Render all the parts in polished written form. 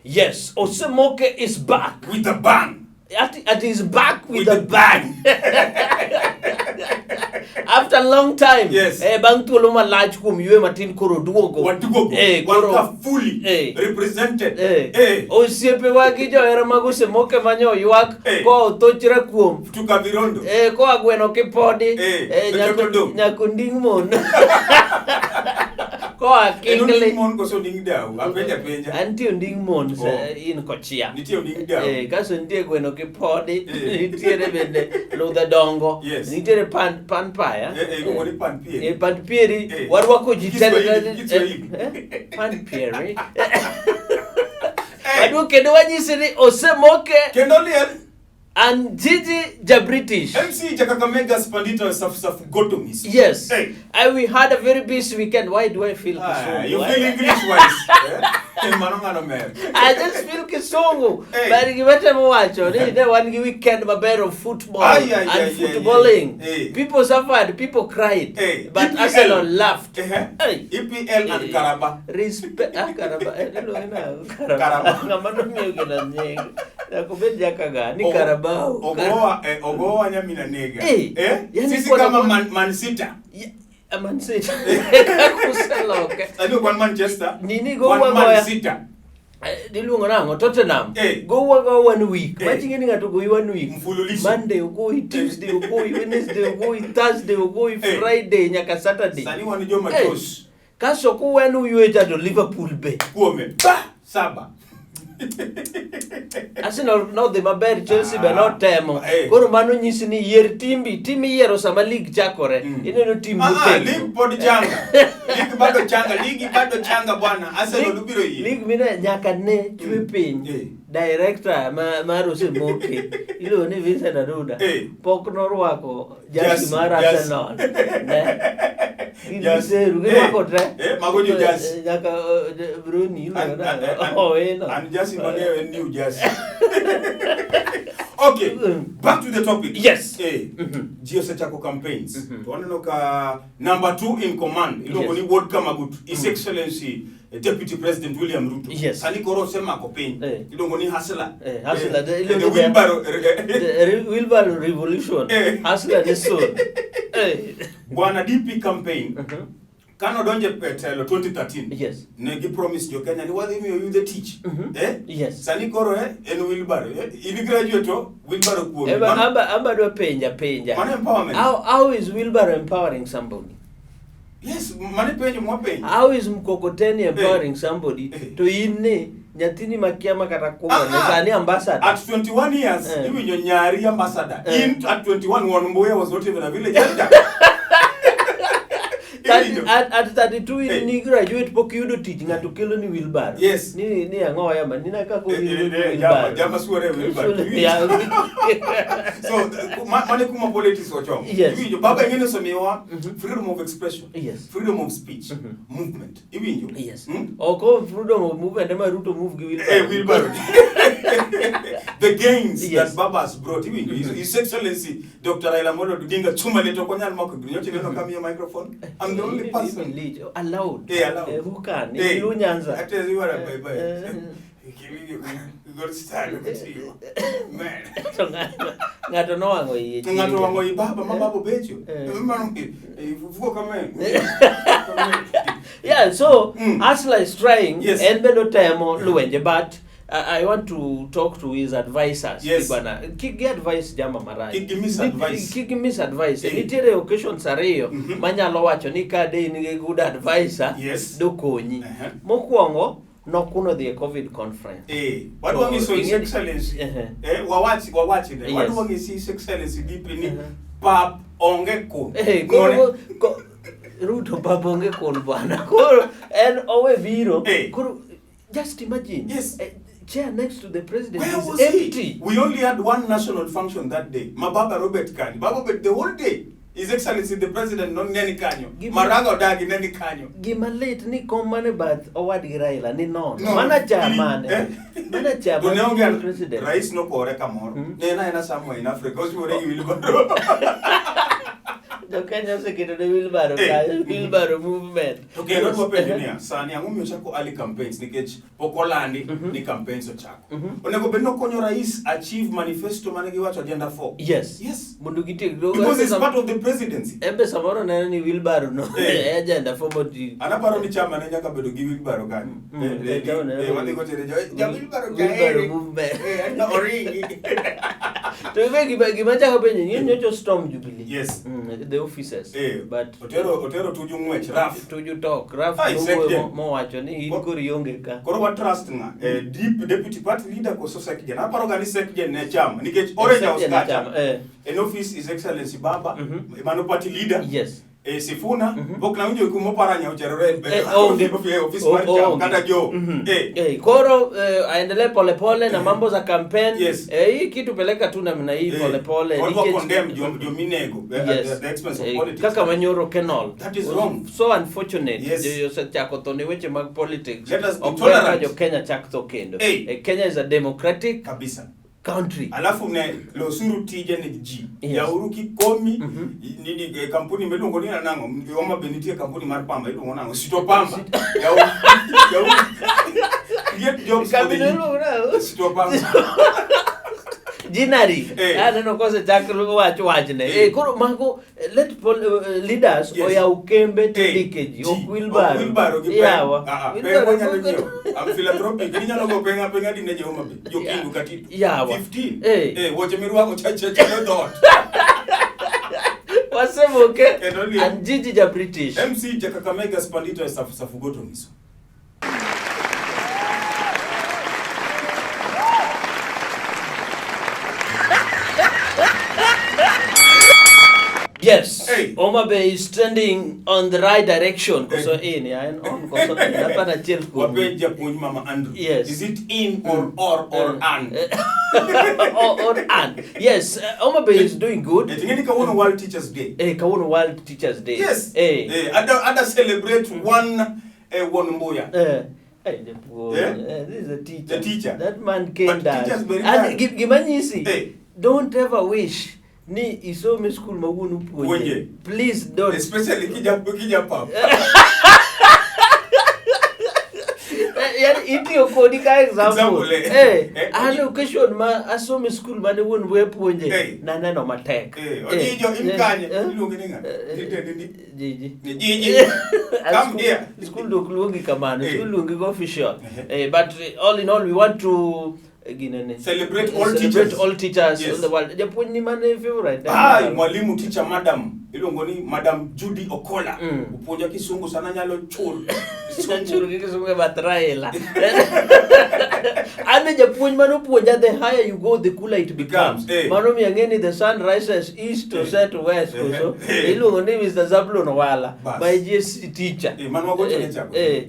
Yes, Osemoke is back. With a bang. At is back with, With a a bang. After a long time. Yes. Eh, bang thuolo malach kuom ywe matin koro duogo. Waduogo. Eh, Wan koro ka fully Eh. represented. Eh. Eh. Osiepewa gi johera mag Osemoke manyo ywak Eh. koa othochra kuom. Tuka virondo. Eh, koa gweno kipodi. Eh, Eh, to dong. nyako nding mon. Koa En kingli. onding mon koso onding dau? Apenja penja. Antie onding mon Oh. in kochia. Nitie onding dau. Eh, kaso nitie gweno gi podi, Eh. nitiere bende ludhe dongo, Yes. nitiere pan paya. Eh, eh, iluongo ni pan pieri. Eh, pan pieri, Eh. warwako ji te. Kiswahili, Kiswahili. Eh, pan pieri. Eh. Waduogo kendo wanyisi ni Osemoke Kendo liel and Gigi ja British. MC Jakakamega Spandita Saf Saf Gotomis. Yes. Hey. And we had a very busy weekend. Why do I feel Ah, Kisumu? you Why- feel English wise. Eh? Mano ng'ano mer. I just feel Kisungu. Hey. But gima temo wacho ni ne wan gi weekend maber of football Ay, ay, and ay, ay, footballing. ay. Hey. People suffered, people cried, Hey. but EPL. Arsenal laughed. Eh, Hey. EPL and Eh, Karaba. Respect. Ah, Karaba. Eh, iluonge nang'o? Karaba. Karaba. Ng'ama nomiyo gino nying. Nyaka obed jakaga ni Ogo- Carabao. Ogowa eh, ogowa nyamina nega. Eh, Eh? yani Sisi kwana- kama Man City. Man City. Kaka useloke. Sani ok wan Manchester. Nini go wan wagoya. Man City. Eh, Iluongo nang'o? Tottenham. Eh. Gowa go one week. Eh. Machi ng'e ni ng'ato goyi one week. Mfululizo. Monday ogoyi, Tuesday ogoyi, Wednesday ogoyi, Thursday ogoyi, Eh. Friday nyaka Saturday. Sani wan joma Eh. chos. Kaso kuwenu ywecha to Liverpool be. Kuome. Ba! Saba. Arsenal nodhi maber, Chelsea be Ah. notemo. Eh. Koro mano nyisi ni yier timbi, tim iyiero sama league chakore. Ineno tim Ah, ah, motegno. league pod changa. League bado changa, ligi bado changa bwana. Arsenal ubiro yie. League mine nyaka ne chwe piny. Eh. Director mar Osemoke iluongo ni Vincent Aduda Eh. pok norwako jasi Jasi, mar jasi. Arsenal. Ne. Gin Jasi. giseru, Eh, girwako te. eh, mago jo jasi. Eh, Nyaka Bruni iluongo An- nang'o? an- an- Owino. An jasi mang'eyo en new jasi. Okay, back to the topic. Yes. Eh, ji osechako campaigns. To waneno ka number 2 in command iluongo Yes. ni Wuod Kamagut, His Excellency Deputy President William Ruto. Yes. Sani koro osemako piny. Eh. Iluongo ni Hustler. Eh, Hustler, Eh, iluongo the ni- wheelbarrow. The Wheelbarrow Revolution. Eh. Hustler ni soon. Eh. Bwana DP campaign. Kano donje e telo 2013. Yes. Ne gi promise jo Kenya ni wadhi miyo yudhe tich. Eh? Yes. Sani koro eh, en wheelbarrow. Eh, in graduate to wheelbarrow kuomi. Eba, Mano- amba dwa penja penja. Mano empowerment. How is wheelbarrow empowering somebody? Yes, mano e penjo mwapenjo. How is mkokoteni empowering somebody Eh. to in ni nyathini makia makata kumo Ah, ne ah. sani ambassador. At 21 years, Eh. iwinjo nyari ambassador. Eh. In at 21, Wuon Mbuya was not even a village elder. Iwinjo? At 32 in Eh. ni graduate pok iyudo tich ng'ato kelo ni wheelbarrow. Yes. Ni ang'o yama ni naka ko Eh, eh, eh, jama jama suore e wheelbarrow. Yeah. So mane kuma politics ochomo. Yes. Iwinjo baba ing'e ni osemiyowa freedom of expression, Yes. freedom of speech, movement. Iwinjo? Yes. Hmm? Oko freedom of movement ema Ruto move gi wheelbarrow. Eh, wheelbarrow. The gains Yes. that Baba has brought, iwinjo? His Excellency Dr. Raila Amolo Odinga chuma leto ok onyal mako gini. Nyocha ineno ka miyo microphone. I'm the only Even- person. even Lich, allowed. Eh, allowed. Eh, who can? Eh, Ilu Nyanza. Ate you are bye bye. Eh, You got style, look at you. Man. To ng'ato nowang'o iye. Ng'ato wang'o i baba ma baba obecho. Eh. Mano, fuko kame. Yeah, so Mm. Hustler is trying. Yes. En bende otemo lwenje, but I want to talk to his advisors. Yes. Bwana, kik gi advice jama marach. Kik gi misadvice. Kik gi misadvice. Eh. Nitiere occasions ariyo manyalo wacho ni ka de in gi good advisor, Yes. dokonyi. Uh-huh. Mokwongo, nokuno dhi e COVID conference. Eh, wadwa nyiso His Ing'e- Excellency. Ehe. Eh, wawach wawach ne. Yes. Wadwa nyiso His Excellency DP ni Uh-huh. pap onge kun. Eh, koro Ng'one. Ruto pap onge kun bwana. Koro en owe biro. Eh. Koro just imagine. Yes. Chair next to the president Where is was empty. he? We only had one national function that day. Mababa Robert Kani. Baba Robert the whole day. His Excellency the President no neni kanyo. Give me- Maraga odagi neni kanyo. Gima lit ni kom mane bath owadgi Raila ni nono. No, Mana cha ili- mane. eh? Mana cha To ne mane onge president. rais nokore kamoro. Hmm? Ne en aena somewhere in Africa. Osuore gi wheelbarrow. Jo-Kenya oseketo ne wheelbarrow Eh. kanyo, wheelbarrow movement. To kendo adwa penjo niya, sani ang'o miyo ochako early campaigns nikech pok olandi ni campaigns ochako. Onego bed ni okonyo rais achieve manifesto mane giwacho agenda 4. Yes. Yes. Mondo gitiek. Because it's part of the presidency. Embe samoro neno ni wheelbarrow no Eh. e agenda for moti. An aparo ni chama ne nyaka bedo gi wheelbarrow kanyo. Mm, Eh, eh, chama ne eh, wadhi gochene jo, eh, ja wheelbarrow Wheelbarrow jaeri. movement. Eh, aneno oringi. To ibe gima chako penjo ni nyocha storm Jubilee. Yes. The offices. Eh, But otero tuju ng'wech raf. Tuju talk Raf Ai, nowuoyo Sekjen. mowacho ni in koro ionge ka. Koro wa trust ng'a? Eh, deputy party leader koso Sekjen? Aparo ga ni Sekjen ne chama nikech Orange House Sekjen ne kacha. chama, eh. En office His Excellency Baba, Mhm. mano party leader. Yes. Eh, Sifuna, Mhm. pok nawinjo kumopara nyaocherore Eh, onge. office mar chama Onge. kata jo. Mhm. Eh, Eh, koro aendelee polepole na mambo za campaign. Yes. Eh, hii kitu peleka tu namna hii eh, polepole. Wadwa nikech- condemn jominego at Yes. the expense of Eh, politics. kaka manyoro Kenol. That is wrong. So unfortunate. Yes. Osechako tho ne weche mag politics. Let us be Ok ber ka tolerant. jo Kenya chak tho kendo. Eh. Eh, Kenya is a democratic Kabisa. country. Alafu ne losuru tije ne ji. Yes. Yauru kikomi Mhm. nini kampuni miluongo ni nang'o? Homa Bay nitie kampuni mar pamba iluongo nang'o? Sito Pamba. Yauru create jobs for the Kambi no youth. iluongo nang'o? Sito Pamba. Jinari. Eh. Aneno kosechak wach wachne. Eh. Eh, koro mago let leaders Yes. oyaw kembe Eh, tindike ji, ji. ok wheelbarrow. Ok wheelbarrow gi peng. Yawa. Ah, ah, peng Wheelbarrow wanyalo ok- nyiewo. I'm philanthropic. Inyalo go peng apeng adi ne jo Homa Bay? Jo Kindu Katito. Yawa. 15. Eh. Eh, wuoche mirwako cha cha cha dhoot. Wasemoke. Kendo liel. An Gigi ja British. MC ja Kakamega Spandito e Safugoto Ngiso. Yes. Hey. Homa Bay is trending on the right direction. Koso Hey. in, ya, en on koso in. Hapana achiel kuom. Wapenj japuonj Mama Andrew. Yes. Is it in or an? Or an. Yes, Homa Bay is doing good. Eh, ting'eni kawuono World Teachers Day. Eh, kawuono World Teachers Day. Yes. Eh. Eh, ada celebrate one wuon Mbuya. Eh. Hey, japuonj. Eh? Eh, this is a teacher. The teacher. That man came But down. teachers very And bad. gimanyisi. Eh. Don't ever wish ni isome school ma wuonu puonje. Puonje. Please don't. Especially kija pap. Eh, yani itiyo kodi ka example. Example, eh. Eh, Eh, an occasion ma asome school mane wuon we puonje Eh. naneno matek. Eh, Ojijo, in eh, kanye? eh, Iluongi ni ng'a? eh, Ni- Jiji. Ni Jiji. And Come here. School dok luongi kamano, Eh. school luongi go official. Eh. Eh, but all in all we want to ginene. Celebrate all Celebrate teachers. all teachers Yes. all the world. Japuonj ni mane favorite? Ai, mwalimu teacher madam iluongo ni Madam Judy Okola. Mm. Upuonja kisungu sana nyalo chur. Chur gi kisungu e bath Raila. An e japuonj manopuonja the higher you go the cooler it becomes. Becomes, eh. Mano miyo ang'e ni the sun rises east to Eh. set west Eh, koso. eh. Iluongo ni Mr. Zablon Wala, Bas. my GSC teacher. Eh, mano wagochone Eh, cha. eh,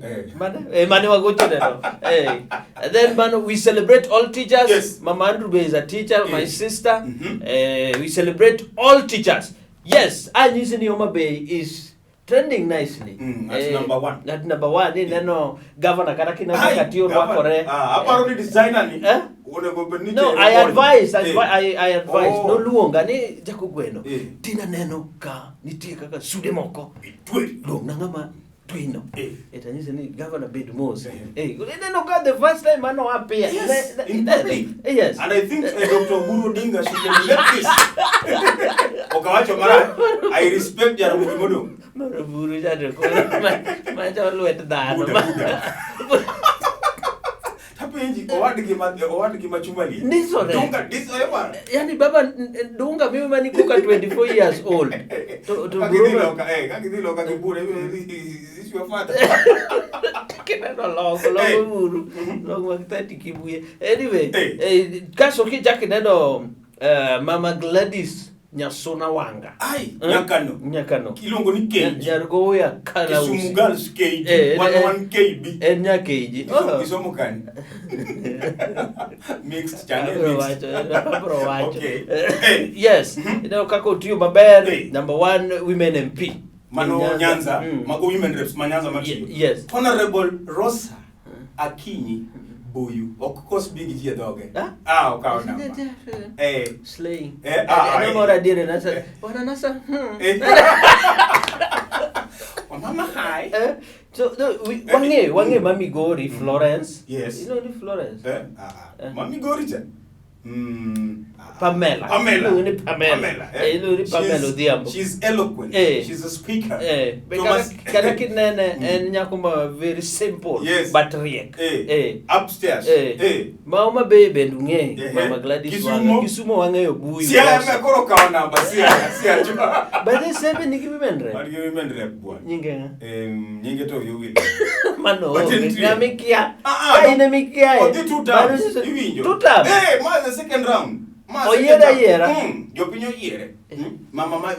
Eh. mane wagochone no. Eh. And then mano we celebrate all teachers. Yes. Mama Andrew Bey is a teacher, my Eh. sister. Mhm. Eh, we celebrate all teachers. Yes, anyisi ni Homa Bay is trending nicely. At number one. At number one, ineno governor kata kineno Ai, kaka tiyo gavana. rwakore. Ah, aparo ni designer ni. Eh? Onego bed ni No, tero I koni. advise, Eh. I advise. Oh. Noluonga ni Jakogweno. Eh. Tina neno ka nitie kaka sude moko. Itwe. Luongna ng'ama twino. Eh. Eh, tanyise ni governor bed mos. Eh. Eh, ineno ka the first time mano appear. Yes, in public. Yes. And I think Dr. Oburu Odinga should emulate this. Okawacho mara, I respect Jaramogi Modong. Mano buru chande koro macho lwet dhano. Buda, Buda. Tapenji owadgi ma Chumali. Ndisore. Dunga disore bwana. Yani baba Dunga mimi mani koka 24 years old. To Kaka idhi Buruma loka, eh, kaka idhi loka gi bure, is this your father? kineno logo logo Eh. buru logo mag 30 kibuye. Anyway, Eh. eh, kaso kichak ineno Mama Gladys Nyasuna Wanga. Ai, Eh? Nyakano. Nyakano. Iluongo ni KG. Nyargoya Kalausi. Kisumu Girls KG. Eh, eh, 11 KB. En nya KG. Oh. Isomo kanye? Mixed channel Abro mixed. wacho, abro wacho. Okay. Eh. Yes, ineno kaka otiyo maber. Eh. Number one women MP. Mano In Nyanza, Mm. mago women reps ma Nyanza matiyo. Yes. Honorable Rosa Akinyi Buyu ok kos bi gi ji e dhoge. Ah? Ah, okawo namba. Eh. Slaying. Eh, ah, Eh, eh. moro adiere nasa. Eh. Bwana nasa. Eh. Mama hi. Eh, so no, wang'e ma Migori, Florence. Yes. You know ni Florence. Eh, ah, ah. Eh. Ma Migori cha. Ah, ah. Pamela. Pamela. Iluongo ni Pamela. Pamela. Eh, iluongo ni Pamela Odhiambo. She's eloquent. Eh. She's a speaker. Eh, be Thomas- kata kinene en nyako ma very simple Yes. but riek. Eh. Eh. Upstairs. Eh. Eh. Ma Homa Bay bende ung'eyo. Eh, Mama Gladys Kisumu. Wanga. Kisumu wang'eyo Buyu. Siaya ema koro kawo namba Siaya, Siaya. By the seven nigi women rep. Wan gi women rep bwana. Nyinge ng'a? Nyinge to wiyi owil. Mano But onge. nitie. Ng'ama ikia. Ah, ah, Ka in ema ikiaye. Odhi two terms. Mano- Iwinjo. Two terms. Eh, ma the second round. Ma Oyiere second round. ayiera. Jopiny oyiere. Mama ma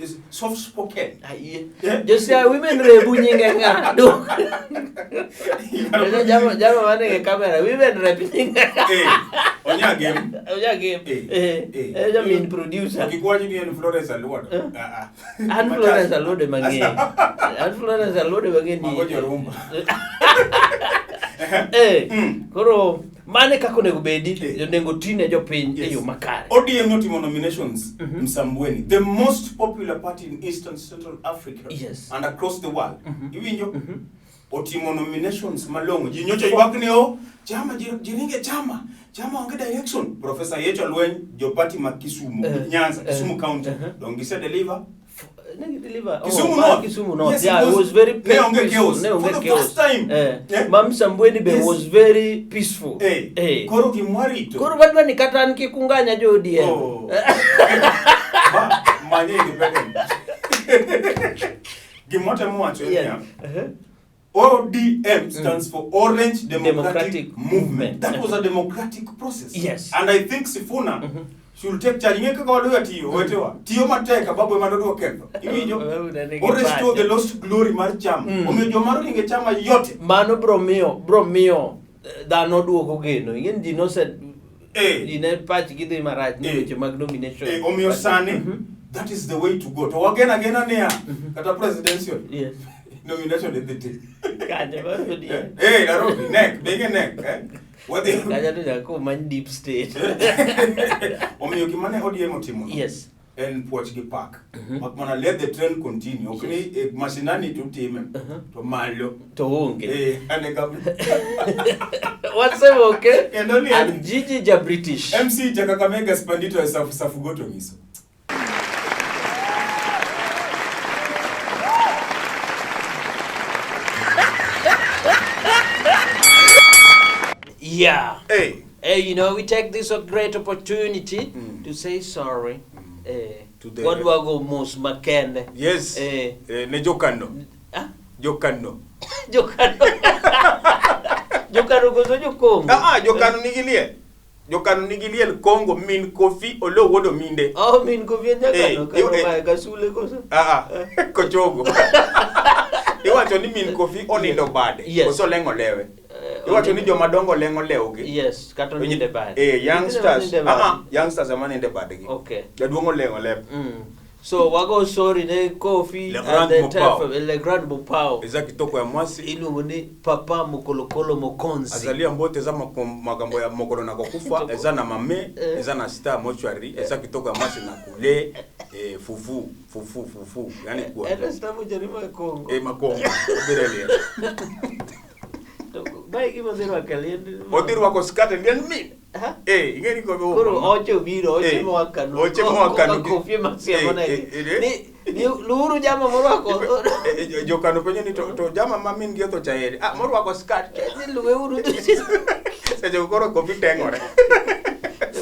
is soft spoken. Ayie. Yeah. Josia women rep nyinge ng'a? Duk. Jama jama manege kamera women rep nyinge ng'a? Eh, onya game. Onya game. Eh, Eh. eh. Eh, jamin producer. Okikwani ni en Florence Aluodo. Eh. Ah, ah. An Florence Aluodo mang'eyo. An Florence Aluodo mang'eyo ni. Mago jorumba. Eh. Koro mane kaka onego bedi Eh. onego tine jopiny e Yes. yo makare. ODM notimo nominations Msambweni, the most popular party in Eastern Central Africa Yes. and across the world. Iwinjo? Otimo nominations malong'o. Ji nyocha ywak ni o chama jiringe chama chama onge direction. Professor Yecho Lweny jo party ma Kisumu, Eh, Nyanza, eh, Kisumu County. eh. Dong gise deliver. Ne deliver. Kisumu ma North. Kisumu North. Yes, yeah, it it was very ne onge peaceful. chaos. Ne onge For the chaos. first time. Eh. Eh. Ma Msambweni be Yes. was very peaceful. Eh. Eh. Koro gimwarito. Koro wadwa ni kata an kikunganya jo ODM. Oh. Ma manye independent. Gimotemo wacho en Yeah. niya, Uh-huh. ODM stands for Orange Democratic, Democratic Movement. Movement. That was a democratic process. Yes. And I think Sifuna should take charge. Ing'e kaka wadwa tiyo, owetewa. Tiyo matek, ababu ema dodwa ketho. Iwinjo? Wewe unanigi O restore the pache. lost glory mar chama. Omiyo joma oringo e chama yote. Mano bro miyo dhano duoko geno. Ing'e ni ji nose Eh. ji ne pachgi dhi marach ni Eh. weche mag nomination. Eh, omiyo But- sani, that is the way to go. To wageno agena niya, kata presidential Yes. nomination idhi tim. Kanye mar ODM. Eh, Nairobi, nek, be ing'e nek, eh? Wadhi. Kacha to nyaka omany deep state. Omiyo gima ne ODM otimo no, Yes. en puoch gi pak. Mak mana let the trend continue. Ok ni e mashinani to utime, to malo. To onge. Eh, ane ka Wasemoke. Kendo ni- An Gigi ja British. MC ja Kakamega Spandito e Safu Safu Goto nyiso. Yeah. Hey. Hey, you know, we take this a great opportunity to say sorry. Eh, To the- wadwago mos makende. Yes. Eh. Eh, ne jokano. Ah? Jokano. Jokano. Jokano koso jokongo. Ah, ah, jokano nigi liel. Jokano nigi liel Kongo min Kofi Oloo wuod Ominde. Oh, min Kofi en jakano. Eh, Kano eh. mae kasule koso. Ah, ah, kochogo. Iwacho ni min Kofi onindo bade. Yes. Koso oleng'o lewe. Eh, Iwacho ni onindo- joma dongo leng'o lewgi. Yes, kata oninde bade. Eh, youngsters. Nyithindo ma Ah, ah, ninde bade. youngsters ema ninde badgi. Okay. Jaduong' oleng'o lep. So wago sorry ne Kofi Le and Grand the Mopao. entire Le Grand Mopao. Eza kitoko ya mwasi. Iluongo ni Papa Mokolokolo Mokonzi. Azalia mbote eza makambo ya mokolo na kokufa eza na mame Eh. eza na star mortuary eza kitoko ya mwasi na kule eh, fufu fufu fufu yani kwa Ero star mortuary ma Kongo. eh makongo obirele To mae gima dhi rwako e liend. odhi rwako skirt e liend min Ha? eh ing'e ni kobe Koro oche obiro, oche Eh, moa Kano. oche moa Kano. Kofi ema siemo Eh, negi. eh, eh, Ni luuru jama morwako. jokano penjo ni to jama ma min gi otho cha ere ah morwako skirt Ni luweuru. seche go koro kofi teng'ore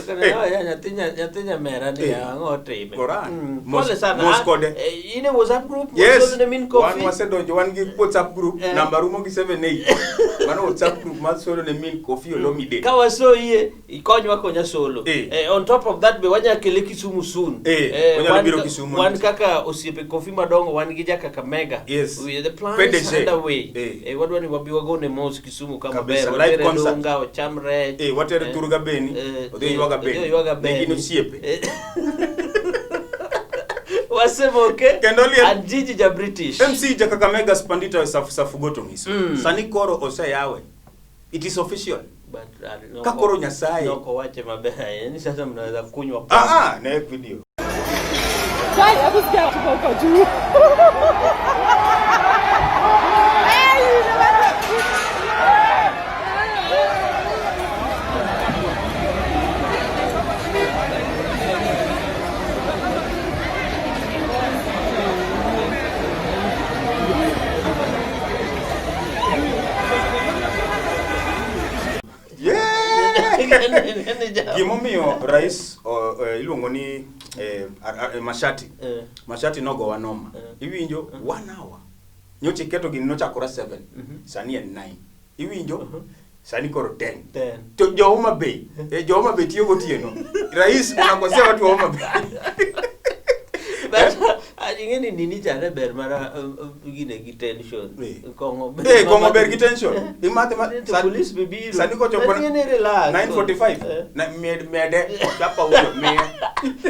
Nyathi nyamera ni Eh. ang'o otime. Koran. Pole sana. Mos Ah, kode. In e WhatsApp group Yes. wasolo ne min Wan Kofi. wasedonjo wan gi WhatsApp group Eh. namba rumo gi 78. Mano WhatsApp group mar solo ne min Kofi Olomide. Ka wasoyie ikonywa konya solo. Eh. Eh, on top of that be wanya kele Kisumu soon. Eh, wanyalo biro Kisumu. Wan kaka osiepe Kofi madongo wan gi ja Kakamega. Yes. We, the plans PDG. underway. Eh. Eh, wadwa ni wabi wagone mos Kisumu kama Kabisa, ber. live Watere concert. Dunga, ocham rech. Eh, watere Eh, Turga Beni, eh, odhi oywaga odhi Beni. oywaga Ne gin Beni. osiepe. Eh. Wasemoke. Kendo liel- An Gigi ja British. MC ja Kakamega Spandito e Safu Safu Goto ngiso. Sani koro oseyawe. It is official. But, Ka koro Nyasaye- nokowache maber ahinya ni sasa mnaweza kunywa pombe. Ah, ah, ne video. Chai, hebu sikia kutoka huko juu. Yeah! Ni jamaa. Gimomiyo rais iluongo ni Mashati. Eh. Mashati nogowa noma. Eh. Iwinjo 1 hour. Nyocha iketo gini nochakore 7. Sani en 9. Iwinjo? Sani koro 10. 10. To jo Homa Bay, jo Homa Bay tiyo gotieno. Rais unakosea watu wa Homa Bay. But ing'e ni nini chande ber mana gine gi tension. Eh. Kong'o ber. Eh, kong'o ber gi tension. Imadhe ma To police be biro. Sani kochopo But ing'e ni relax. 9:45. Eh. Na mede chapa uso miye.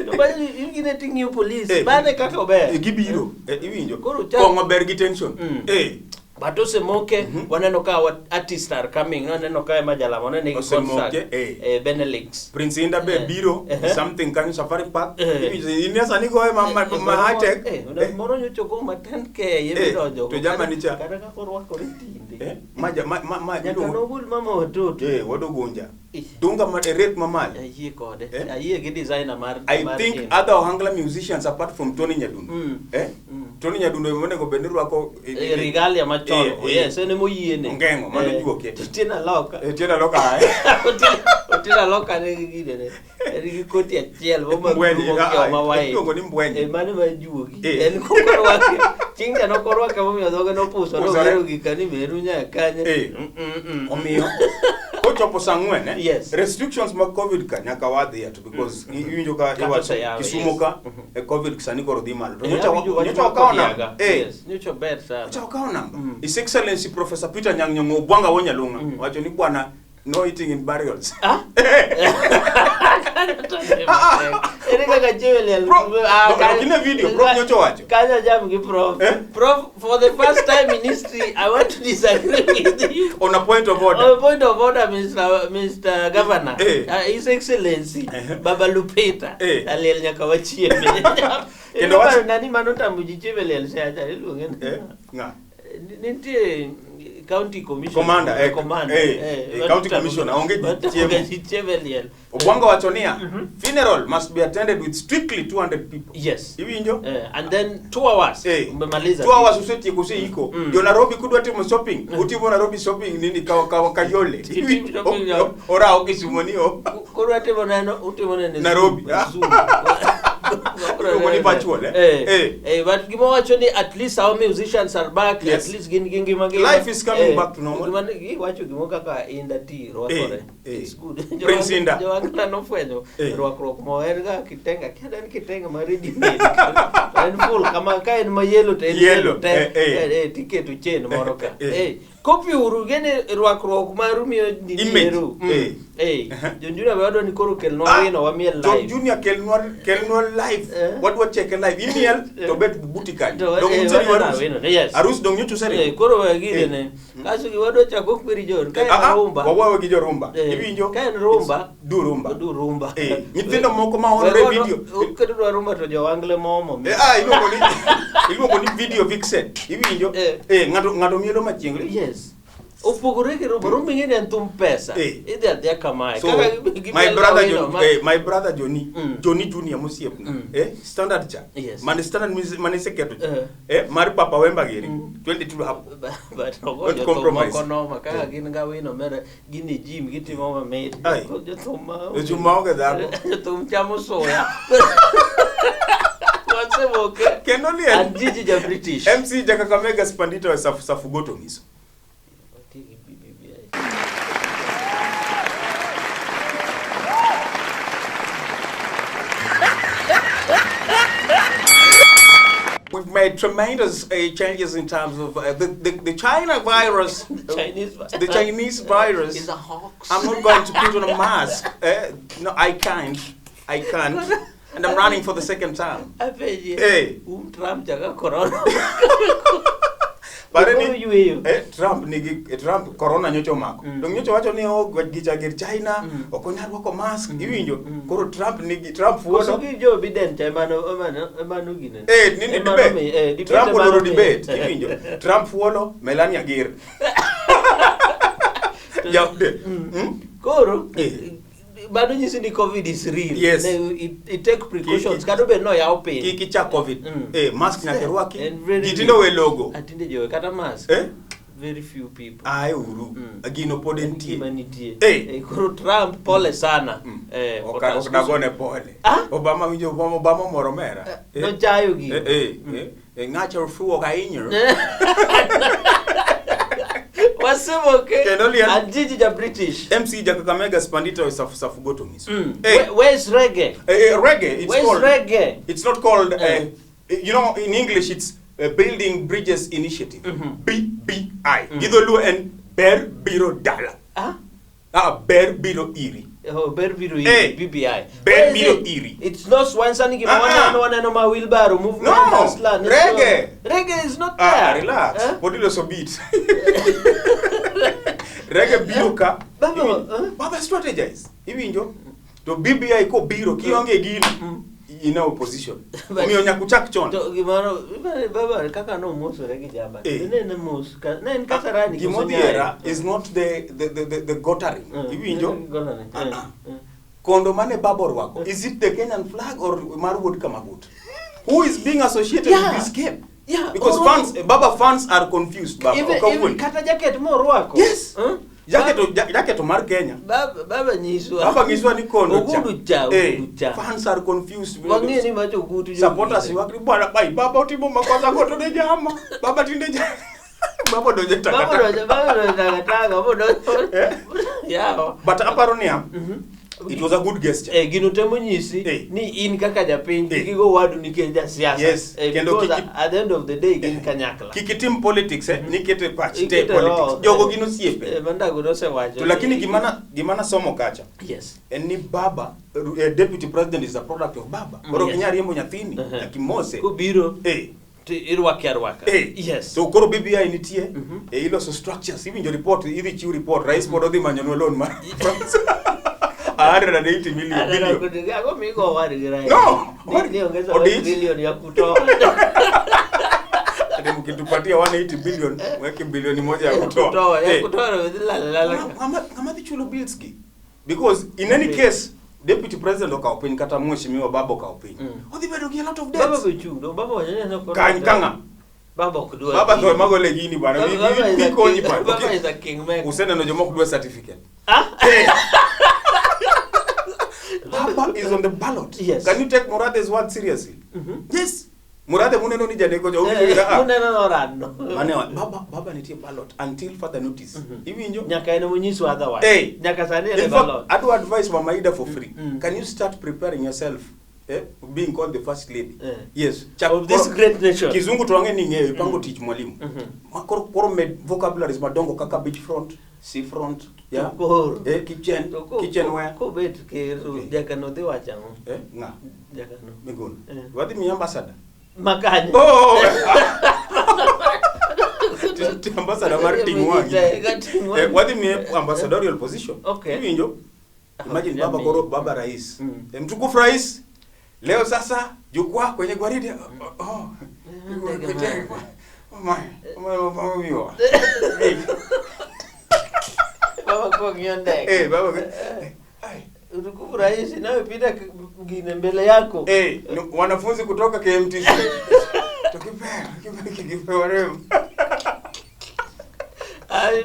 To bang' in gine ting'iyo police. Eh. Bane kaka ober. Eh, gibiro. Eh, iwinjo. Koro cha- Kong'o ber gi tension. Mm. Eh. But osemoke, waneno ka our artists are coming, waneno ka Emma Jalamo ne nigi Osemoke, concert. eh. Eh, Benelux. Prince Inda be Eh. biro Eh. something kanyo Safari Park. Eh. Iwinjo in sani goye ma ma high tech. Eh, Eh. moro nyocha ogo ma 10K Eh, emidonjo. to jamani cha. Kata kaka orwakore tinde. Eh, ma ja- ma ma ma Nyaka iluongo- nogol mama watoto. Eh, wadogunja. Eh. Dunga ma e rate mamalo. Ayie kode. Eh? Ayie gi designer mar I mar think gini. other Ohangla musicians apart from Tony Nyadundo. Mm. Eh? Mm. Tony Nyadundo ema onego bed ni rwako Eh, regalia machon. Eh, eh. Yes, en emoyiene. Ongeng'o, mano Eh, juoke. to Tina Loka. Eh, Tiena loka ae. Otina Loka nigi ginene. En gi koti achiel mo Mbwenyi, ma ah, okiewo ma ah, white. iluongo ni mbwenyi. Eh, mano ma juogi. Eh. En kokorwake. Chieng' cha nokorwake momiyo dhoge nopuso Pusore. nowero gika ni meru nyaka kanye. Eh. Mm, mm, mm. Omiyo kochopo saa ang'wen eh, Yes. restrictions mag covid ka nyaka wadhi at because iwinjo ka Kata iwacho oseyawe, Kisumu yes. ka covid sani koro dhi malo. To Eh, nyocha awinjo wach nyocha mar wakawo Kodiaga. namba. Eh. Yes, nyocha ber sana. Nyocha wakawo namba. Mm. His Excellency Professor Peter Nyang' Nyong'o Obwanga Wonyalung'a Mm. wacho ni bwana no eating in burials. Ah? Ere kaka chiwo liel? Prof, Ah, no, kanyo- ok ine video, Prof nyocha owacho. Kanyo jam gi prof. Eh? Prof, for the first time in history, I want to disagree with you. On a point of order. On point of order, Mr. Governor, Eh. His Excellency, Eh. Baba Lupita, Eh. aliel nyaka wachieme. Kendo wach- nani manotamo ji chiemo e liel cha iluonge ni- Eh, ng'a? Nitie county commissioner. Commander, eh, Commander, eh, eh, county commissioner, onge ji Watamo chiemo. ga ji chiemo e liel. Obwanga wacho niya, funeral must be attended with strictly 200 people. Yes. Iwinjo? Eh, and then 2 hours Eh, umemaliza. 2 hours usetieko useiko. Mm. Jo Nairobi kudwa timo shopping, utimo Nairobi shopping nini ka ka Kayole. Itim shopping ya- Ora Kisumu ni o. Koro atimo neno, utimo neno e Nairobi. Zoom, Zoom. Iluongo ni virtual, eh? Eh, Eh. eh, but gima wacho ni at least our musicians are back, Yes. at least gin gi ngima gi. Life is coming back to normal. Gima giwacho gimo kaka Inda T rwakore. Eh, eh. It's good. Prince Indah. Jowangla nofwenyo Eh. rwakruok mo en ga kitenga, kia en kitenga ma ready made. En full kama ka en ma yellow to en Yellow, yellow te. eh, eh. Eh, eh, tiketo chain moro ka. Eh, eh. Eh, kopi uru gene rwakruok maru miyo Image, nitieru. eh. Eh, Jonjuna be wadwa ni koro kelnwa Ah, wino wamiel John live. Junior kelnwa kelnwa live. Eh. Wadwa cheke live. Imiel Eh. to bet buti kanyo. To, Dong eh, useri waneno arus. wino, yes. Arus dong nyocha useri. Eh, koro we gine Eh. ne. Kaso gi wadwa chako kweri John, ka Ah, en ah, rumba. wawawe gi jorumba. Eh, Iwinjo? ka en rumba. Du rumba. Du rumba. Eh, nyithindo moko ma onore We video. Kedwa rumba to jowangle momo. Eh, ah, iluongo ni iluongo ni video vixen. Iwinjo? Eh. Eh, ng'ato ng'ato mielo machiegni. Yes. Opogore gi rumba, rumba ing'e ni en thum pesa. Eh. Idhi adhiya kamae. So, Kaka my gimielo brother wino John, ma- eh, my brother Johnny, Mm. Johnny Junior mosiepna, Mm. eh, standard cha. Yes. Mane standard music mane iseketo cha. Eh. Eh, mar Papa Wemba giri. Mm. 22 hapo. But ogo Don't jothum compromise. moko noma kaka gin ga wino mere gin e gym gitimo mamit. Ai. Jothum ma Jothum maonge dhako. Jothum chamo soya. Wasemoke. Kendo liel. An jiji ja British. MC ja Kakamega Spandito e Safu Safu Goto nyiso. We've made tremendous changes in terms of the China virus. Chinese The Chinese virus. Is a hoax. I'm not going to put on a mask. No, I can't. I can't. And I'm running for the second time. Apenji. Eh. Trump chaka corona. Pare Koro ni yweyo. Trump nigi Trump corona nyocha omako. Dong nyocha wacho ni oh gicha gir China ok onyal rwako mask iwinjo. Koro Trump nigi Trump Koso fuolo. gi Joe Biden cha emano emano emano gine. Nini Emano debate. debate Trump emano oloro mi- debate iwinjo. Trump fuolo Melania Gir. Jaode. Koro mano nyiso ni COVID is real. Yes. Ne, it take precautions Kik- kata obedo ni oyaw piny. Kik ichak COVID. Mask nyaka irwaki. En very Ji tindo we logo. Atinde jowe kata mask. Very few people. Ae uru. Gino pod En entie. gima nitie. Koro Trump pole sana. Ok For ok transfusion. dagone pole. Ah? Obama winjo Obama Obama moro mera. Nochayo gino. Ng'acho fuo ka inyo. Wasemoke. Kendo liel. Anjiji ja British. MC ja Kakamega Spandita safu safu goto ngiso. Where's reggae? Reggae it's Where's called reggae? It's not called you know in English it's Building Bridges Initiative. BBI. Gidholuo en ber biro dala. Ah? Ah, ber biro iri. Oh, ber biro iri, BBI. Ber Where is biro it? iri. It's not Swansani gima Ah, ah. waneno waneno ma wheelbarrow movement No, hustler, it's reggae. not- Reggae is not Ah, there. relax. Eh? Pod iloso beat. Reggae biro ka. Baba, Iwinjo? eh? Baba strategize. Iwinjo? To BBI kobiro kionge gino. In opposition. But- Omiyo nyaka uchak chon. To gimoro baba kaka nomosore gi jamba. Ne mos ka ne en Kasarani koso Gimodhiera Nyayo? is not the gottering. Iwinjo? Gottering, Ah, ah. Kondo mane baba orwako. Is it the Kenyan flag or mar wuod Kamagut? Who is being associated Yeah. with this cape? Yeah, Because Oro- fans, Baba fans are confused. Baba. Even, Ok even awuon. kata jacket morwako. Yes. Eh? Jacket mar Kenya. Baba nyiswa. Baba nyiswa ni kondo cha. Ogudu cha, ogudu cha. Fans are confused. Wang'e ni macho ogudu. Supporters ywak ni bwana bai baba otimo makosa go to ne jama. Baba tinde jama. Baba donjo e Baba takataka. donjo baba donjo takataka, baba donjo. Yawa. But aparo niya, it was a good gesture. Gino temo nyisi ni in kaka japiny kik igo wadu nikech jasiasa. Yes. Kendo Because kik at the end of the day gin kanyakla. Kik itim politics nikete pach te Ikete politics. roho. Jogo gin osiepe. Mandago nosewacho. To lakini gima nasomo kacha Yes. en ni baba deputy president is a product of baba. Koro ok inyal riembo nyathini nyaka imose. Kobiro to irwake arwaka. Yes. So koro BBI nitie iloso structures iwinjo report idhi chiw report rais pod odhi manyonwa loan mar France. 180 million billion. Ang'o migo owad gi rais? No! Ni ongeza Odich. 1 billion ya kutoa. Ati mkitupatia 180 billion weke bilioni moja ya kutoa. Kutoa, ya kutoa na lala lala. Ng'ama dhi chulo bills gi? Because in any case deputy president okawo piny kata mheshimiwa baba okawo piny. Odhi bedo gi a lot of Baba debts. be chung', dong baba wacho ni en ok Kany kang'a. Baba ok dwar. Baba tho ema gole gini bwana. Baba is a Wikonyi king- bwana. Baba is a kingmaker. Useneno joma ok dwa certificate. Ah? Baba is on the ballot. Yes. Can you take Murathe's word seriously? Yes. Murathe muneno ni janeko cha uwinjo ah. Uneno noradno. Mane baba nitie ballot until further notice. Iwinjo? Nyaka en omonyisu otherwise. Hey. Nyaka sani en e In fact, ballot. adwa advise Mama Ida for free. Can you start preparing yourself? Being called the first lady. Yes. Of this great nation. Kizungu to wang'e ni ing'eyo ipango tich mwalimu. Ma koro med vocabularies madongo kaka beach front, sea front, yeah. Koro. Kitchen, To kitchenware. Kobet ker jakano dhi wacho ang'o? Ng'a? Jakano. Miguna. Wadhi miyi ambassador. Makanye. Oh! Ambassador mar ting' wang'i. Ka ting' wang'i. Wadhi miye ambassadorial position. Okay. Iwinjo? Imagine baba Jamii. koro baba rais. Mtukufu rais. Leo sasa jukwaa kwenye gwaride. Oh. Ndege Oh my. Oh my. Oh my. Baba kong'iyo ndege. Baba. Mtukufu rais inayopita gine mbele yako. Wanafunzi kutoka KMTC. Tukipewa rem.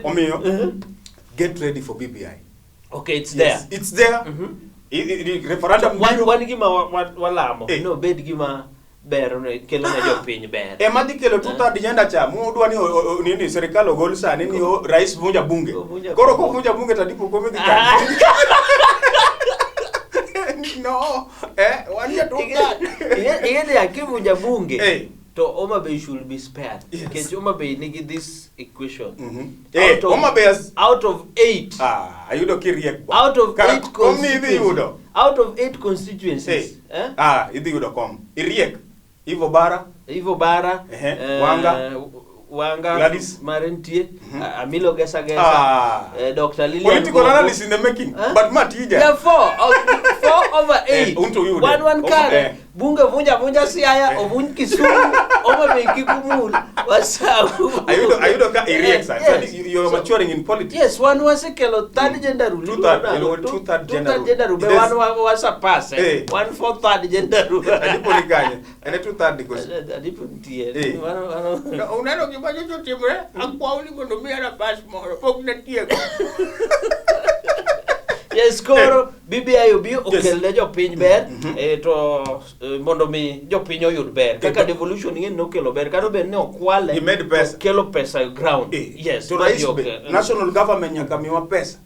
Omiyo, get ready for BBI. Okay, it's there. Yes, it's there. Referendum biro. Wan gima walamo. No, bed gima ber ne kelo ne jopiny ber. Ema dhi kelo two-third agenda cha mudwa ni nini serikal ogol sani ni rais vunja bunge. Koro kovunja bunge to dipo kome dhi kanyo. No, wan ja two-third. Ing'e ni kivunja bunge to Homa Bay should be spared. Nikech Homa Bay nigi this equation. Homa Bay has Out of 8. Ayudo kiriek bo. Out of Kara 8 kom ni idhi yudo. Out of 8 constituencies. Idhi yudo kom. Iriek. Ivo Bara. Ivo Bara. Wanga. Wanga Gladys. mare nitie, Amilo Gesa Gesa, Ah. Dr. Lilian Political Gogo. analysis in the making. Huh? But ma tija. We are four over eight. Unto uyude. Wan wan kare. Eh. Bunge vunja vunja Siaya, ovunj Kisumu, Homa Bay kik umul. Wasau. Ayudo ka iriek sa. Yes. You're So- maturing in politics. Yes, wan wasekelo third gender rule. Two-third, Iluongo nang'o? two-third gender rule. Gender rule. Be It is- wan wasurpass. Eh. Wan four-third gender rule. Adipo ni kanye. Ene two-third because. Adipo nitie. Eh. Wan- Uneno gima nyocha otimore? Akwau ni mondo miya nafas moro, pok natieko. Yes, koro BBI obi okel ne jopiny ber, to mondo mi jopiny oyud ber. Kaka devolution ing'e ni nokelo ber, kata obedo ni okwale, Gimed pesa. to kelo pesa e ground. Yes, To ma rais ji be, national government nyaka miwa pesa.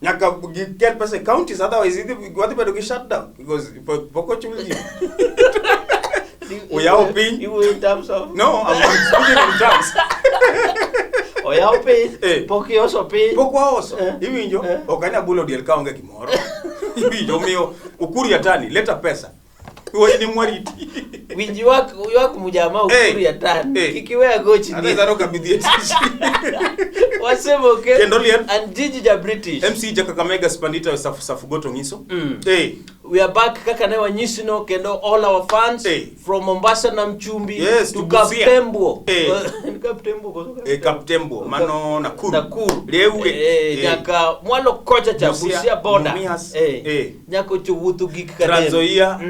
Nyaka gikel pesa e counties, otherwise wadhi bedo gi shutdown because pok ochul ji. Oyawo piny. Iwuoyo in terms of No, I'm speaking in terms. Oyawo piny, pok ioso piny. Pok waoso. Iwinjo? Ok anyal bulo diel kaonge gimoro. Iwinjo? Omiyo Ukur Yatani, leta pesa. Wayni mwariti. Winj ywak mujama Ukur Yatani. Kik iwe agochni. Ate dhano ka bidhi e tich. Wasemoke. Kendo liel. And Gigi ja British. MC ja Kakamega Spandita safu safu goto ngiso. We are back kaka ne wanyisino kendo all our fans from Mombasa Nam Chumbi Yes, to to Busia. Kaptembwo. Kaptembwo koso Kaptembwo, mano Nakuru. Nakuru. Leue. Nyaka mwalo kocha cha Busia, Busia border. Mumias. Nyaka ochowuotho gik Kadem. Trans Nzoia.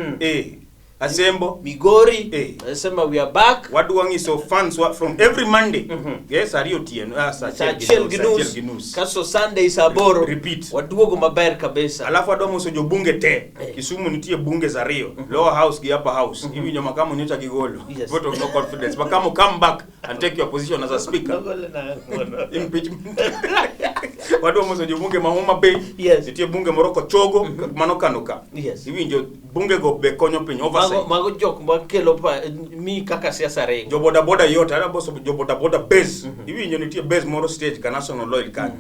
Asembo. Migori. Nasema we are back. Wadwa ngiso fans from every Monday. Yes, ariyo otieno. Saa Saa achiel achiel gi gi nus, nus. saa achiel gi nus. Kaso Sunday saa aboro. Repeat. Waduogo maber kabisa. Alafu adwa moso jobunge te. Kisumu nitie bunge za ariyo. Lower house gi upper house. Iwinjo Makamo nyocha gigolo. Vote of no confidence. Makamo, come back and take your position as a speaker. Nogole na ngono. Impeachment. Wadwa moso jobunge ma Homa Bay. Nitie bunge moro Kochogo, mano Kano ka. Iwinjo bunge go be konyo piny oversight. Mago jok makelo mi kaka siasa ringo. Jo boda boda yot, adwa boso jo boda boda base. Iwinjo nitie base moro stage ka National Oil kanyo.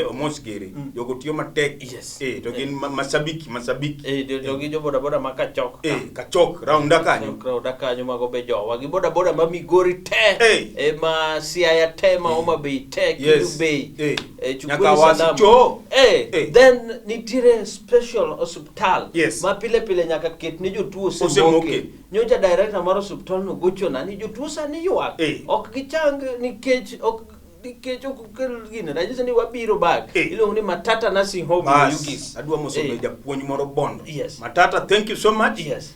Omos Gere. Jogo tiyo matek. To gin mashabiki, mashabiki. To gi jo boda boda ma Kachok ka. Kachok, raunda kanyo. Kachok, raunda kanyo mago be jowa. Gi boda boda ma Migori te. Ma Siaya te, ma Homa Bay te, Kendu Bay. Chukuni Nyaka wasi salamu. cho. Then nitiere special osiptal. Ma pile pile nyaka ket ne jotuo Osemoke. osemoke. Nyocha director mar osiptal no gochona ni jotuo sani ywak. Ok gichang nikech ok okel gine. Ranyisi ni wabiro back. Iluongo ni Matata Nursing Home Bas, Oyugis. adwa moso be japuonj moro Bondo. Yes. Matata, thank you so much. Yes.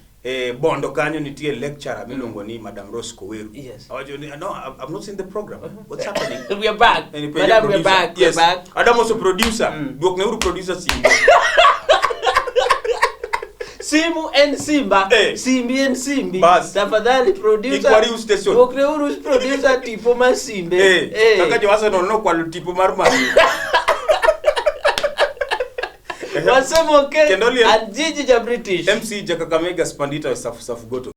Bondo kanyo nitie lecturer miluongo ni Madam Rose Koweru. Yes. Awacho ni, no, I've not seen the program. What's happening? We are back. And Madam, we are producer. back. We are Yes. back. Adam also producer. Duokneuru producer simu. Simu en simba. Simbi en simbi. Bas. Tafadhali producer. Ikwariu station. Duokneuru producer tipo mar simbe. Kaka jo Arsenal nokwalo tipo mar Man U. Wasemoke. Kendo liel. And Gigi ja British. MC ja Kakamega Spandita safu safu goto.